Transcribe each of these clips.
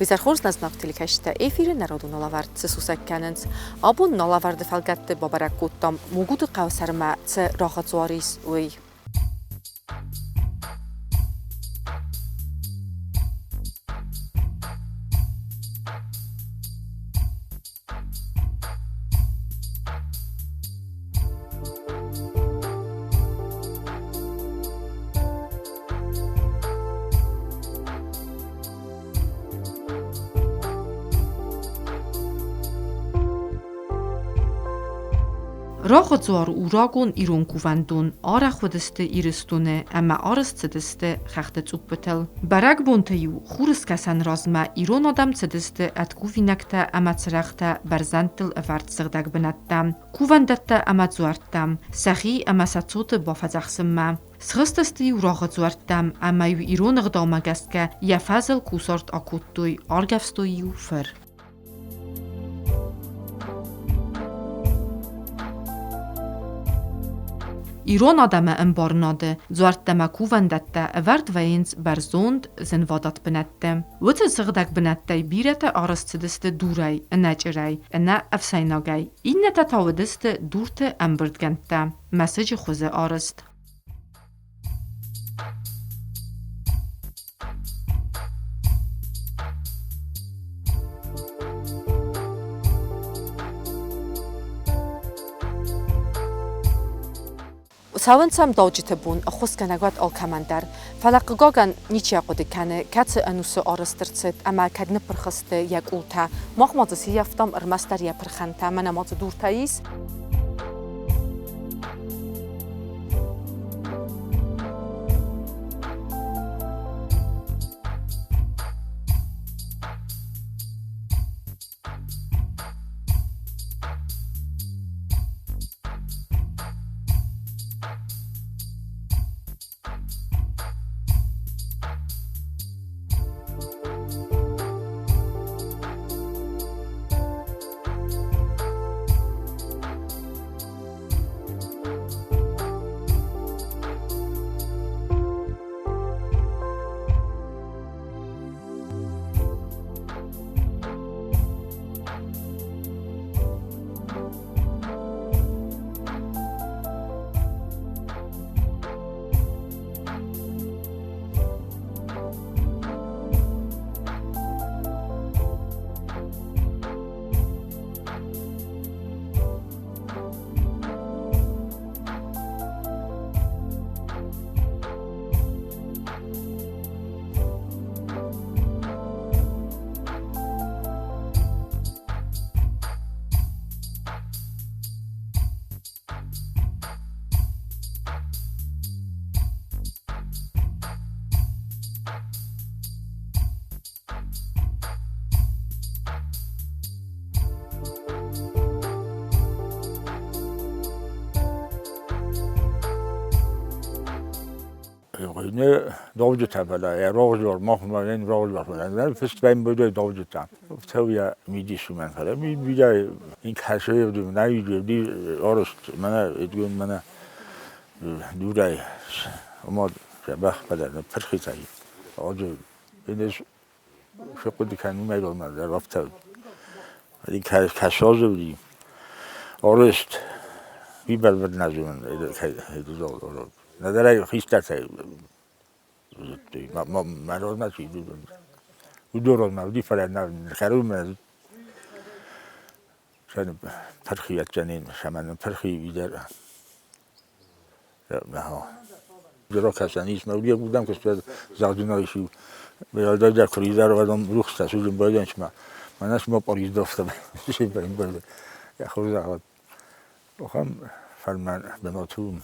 Изӕрхорз нӕзнаг телекӕсджытӕ эфиры народон алӕвӕрд цы сусӕг кӕнынц. Абон налӕвӕрды фӕлгӕтты бабӕрӕг кодтам Мугуты хъӕуы сӕрмӕ цы рагъыдзуар ис, уый. Рагъыдзуар у рагон ирон кувӕндон, арӕх уыдысты Ирыстоны ӕмӕ арӕзт цыдысты хӕхты цъуппытыл. Бӕрӕгбонты-иу хурыскӕсӕны размӕ ирон адӕм цыдысты ӕд кувинӕгтӕ ӕмӕ цырӕгътӕ бӕрзӕндтыл ӕвӕрд сыгъдӕг бынӕттӕм, кувӕндӕттӕ ӕмӕ дзуӕрттӕм, сӕхи ӕмӕ сӕ цоты бафӕдзӕхсынмӕ. Схызтысты-иу рагъы дзуӕрттӕм ӕмӕ-иу ирон ӕгъдаумӕ гӕсгӕ йӕ фазыл кусарт акодтой, аргӕвстой-иу фыр. Ирон адӕмы ӕмбарынады дзуӕрттӕ ӕмӕ кувӕндӕттӕ ӕвӕрд вӕййынц бӕрзонд, зынвадат бынӕтты. Уыцы сыгъдӕг бынӕттӕй бирӕтӕ арӕзт цыдысты дурӕй, ӕнӕчъырӕй, ӕнӕ ӕфсӕйнагӕй, иннӕтӕ та уыдысты дурты ӕмбырдгӕндтӕ, мӕсыджы хуызы арӕзт. Цӕуынц ӕм дауджыты бон, ӕххуысгӕнӕг уӕд алкӕмӕн дӕр. Фӕлӕ, хъыгагӕн, ничи ахъуыды кӕны, кӕцы ӕнусы арӕзт ӕрцыд ӕмӕ кӕд ныппырх сты йӕ къултӕ. Мах ма дзы сыййӕфтам ӕрмӕстдӕр йӕ пырхӕнтӕ, мӕнӕ ма дзы дуртӕ ис. Не довджытӕ, фӕлӕ йӕ рогъдзуар, махмӕ не рогъдзуар, фӕлӕ фыст бӕмбӕдӕй довджытӕ. Фтауя мидисумӕн, фӕлӕ ми бидӕ ин кӕсӕй наиди орст мӕнӕ эдгун мӕнӕ дурӕй ома дзӕбӕх фӕлӕ пырхитӕй. Оджы инес фехъуыды кӕнын мӕ дӕр афтӕ. Кӕсозы Орест бибӕлвырд нӕ зонын, нӕдӕр ӕй хистӕртӕй зыдтой. Мӕ размӕ чи уыдон уыди, фӕлӕ кӕронмӕ пырхиӕдтӕн сӕмӕн пырхи дӕр. Ракӕсӕн ис, мӕ уыдам куыста загъдынӕй ис. Дӕ куыридзар рухстӕ судзын байдӕнчмӕ. Мӕнӕ сма пъӕриздӕфтӕ хорзӕгъӕд. Охам фӕлмӕн бынату.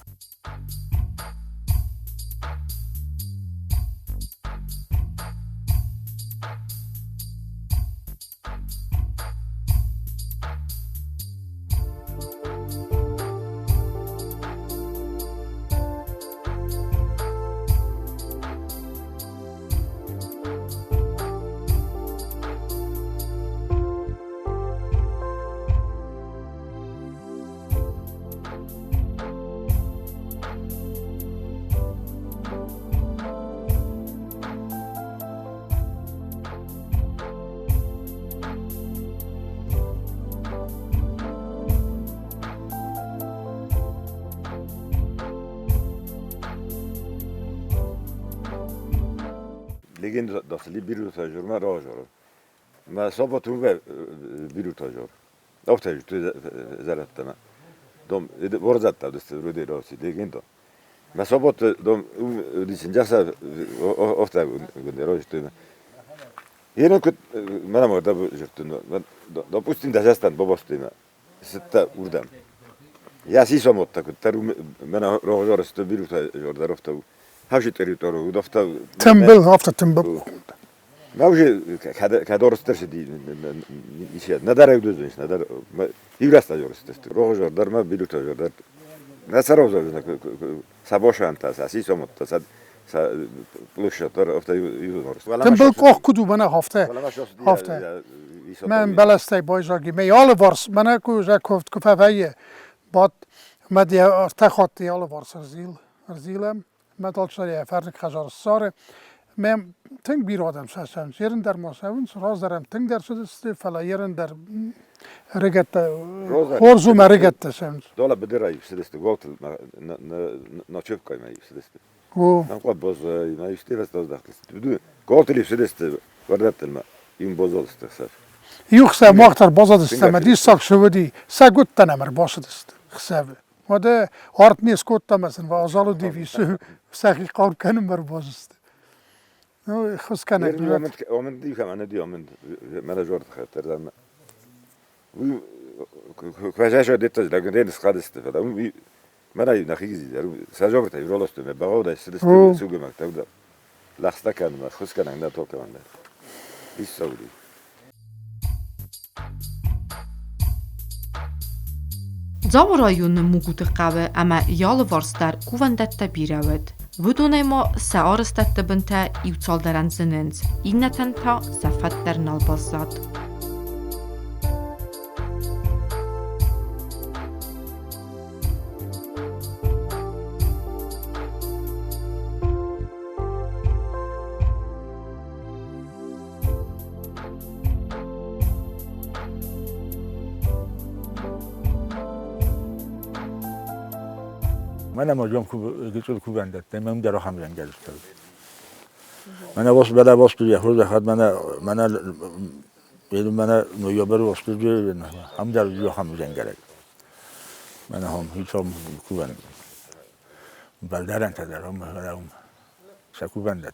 Легенда дасили biruta jurma rajor. Ma sabatum ve biruta jor. Ofta tu zarattama. Dom vorzatta deste rude rosi legenda. Ma sabat dom disin jasa ofta gunde roj tu. Yine kut mana morda bu jurtun. Допустим дасастан бобостума. Сетта урдам. Я сисомотта кут тару мана рожор ст biruta jor darofta. Хавши территорию удофта. Тымбыл, афта тымбыл. ما وجه كدور سترش دي نشي ندار يدوز ندار يوراستا جورست روجور در ما بيلوتا جور در نسروز سабошанта сисомотта са плюшатор офта юзорс. Тымбыл кох куду мана хафта. Хафта. Men belastay boyzagi me alevars mana ku za koft kufavaye bat met die artachot die alevars erzil erzilem met altsari fernik khazar sare men teng bir adam sasam yerin der masavun razdarem teng der sudeste fala yerin der regetta horzu ma regetta sem Dola bedera yükseleste gotel na çöp kayma yükseleste. O Нам қой боз ма юстевес доздахтыс. Gotel yükseleste vardattelma im bozolste saf. Юхса махтар бозадысты ма дисак шывыди сагуттан амар босадысты хсавы. Вада артни скоттамасын ва азалу дивису сахи қорканым бар бозысты. Ну хусканак Момент дихам ана ди момент мана жорт хатер кважашо детаж лагенден сқадысты фада мана нахигизи сажобрта юролосты ме багода сидысты сугемак тавда лахстакан ма хусканак на токаманда иссауди. Дзауы районы Мугуты хъӕуы ӕмӕ йӕ алыварс дӕр кувӕндӕттӕ бирӕ уыд. Уыдонӕй ма сӕ арӕзтӕдты бынтӕ иу цалдӕрӕн зынынц, иннӕтӕн та сӕ фӕд дӕр нал баззад. Mana mojom ku gitsul ku bende temem dero ham rengal Mana bos bela bos du yahud had mana mana benim mana noyober bos du ham der yo ham rengal. Mana hom hiç hom ku bende. Baldaren tadar hom hom saku bende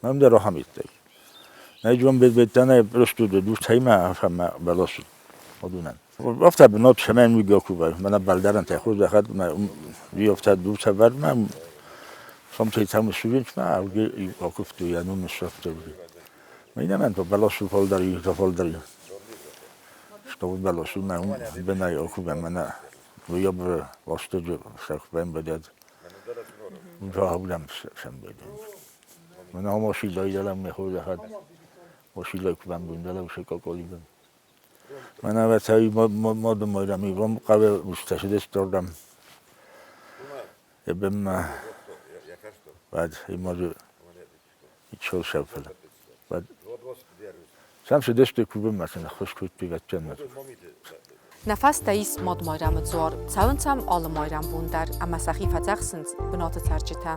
Mam dero ham itte. Ne jom bet betana prostu du tayma fama balos odunan. Ofta benot shemen mi goku mana baldaran te khud khad ma vi ofta du sabar ma somtay tam suvinch ma okuftu ya num softu. Ma ina man to balos folder to folder. Что balos na bena oku mana vi ob vostu sak ben bedad. Ja hudam sem bedad. Mana homoshi loidala me khud khad. Moshi loik ban bundala ushekokoli ben. Mana vatsai mod moirami vom qave ustasides tordam. Ebem vad imodu ichol shafala. Vad Samse deste kubem masen khosh kut bivatjan. Нӕ фӕстӕ ис Мад Майрӕмы дзуар, цӕуынц ӕм алы майрӕмбон дӕр ӕмӕ сӕхи фӕдзӕхсынц бынаты цӕрджытӕ.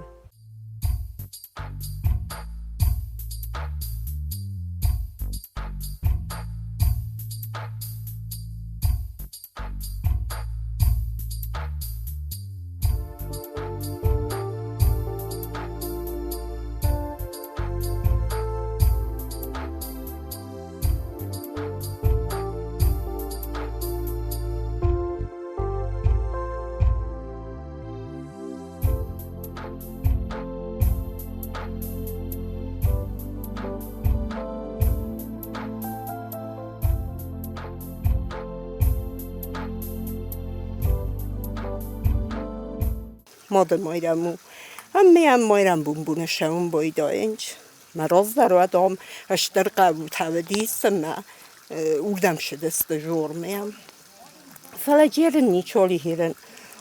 Mada Majramu. Milyen Majrambumban sem bojdaincs. Mert azzal adom, ester kávút havadíszem, urdemsedezte zsormém. Fele nicsoli híren,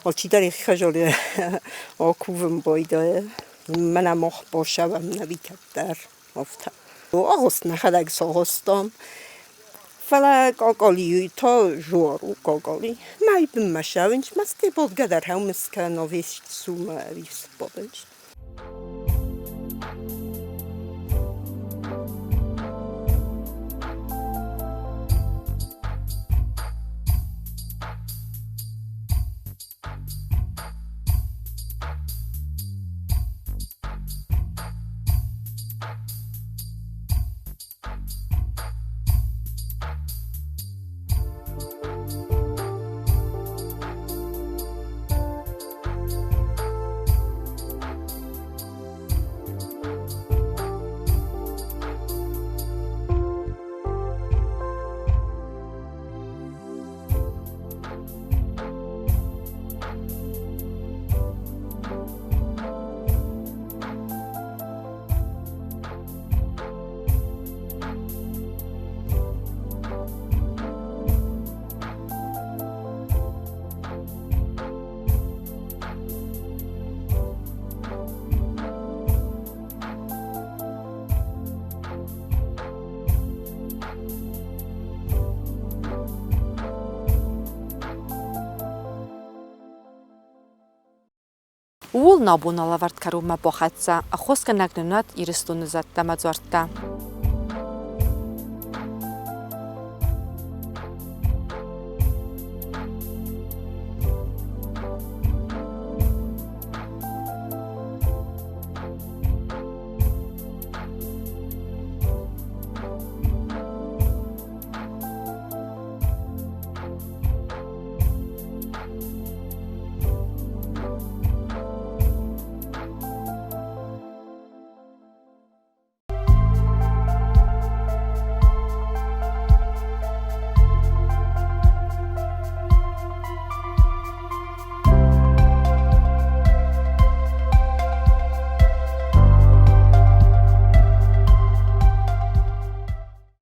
a csidari khazsoli a kuvem bojda, menem ahba sevem neviketter. Ahhoz neheleg szahoztam. Fele kakali ta zsoru kakali. Mai bimmesevincs, mert te bot geder heumiske na véstsuma viszpadincs. Ууыл нӕ абон алӕвӕрд кӕронмӕ бахӕццӕ. Ӕххуысгӕнӕг нын уӕд Ирыстоны зӕдтӕ ӕмӕ дзуӕрттӕ.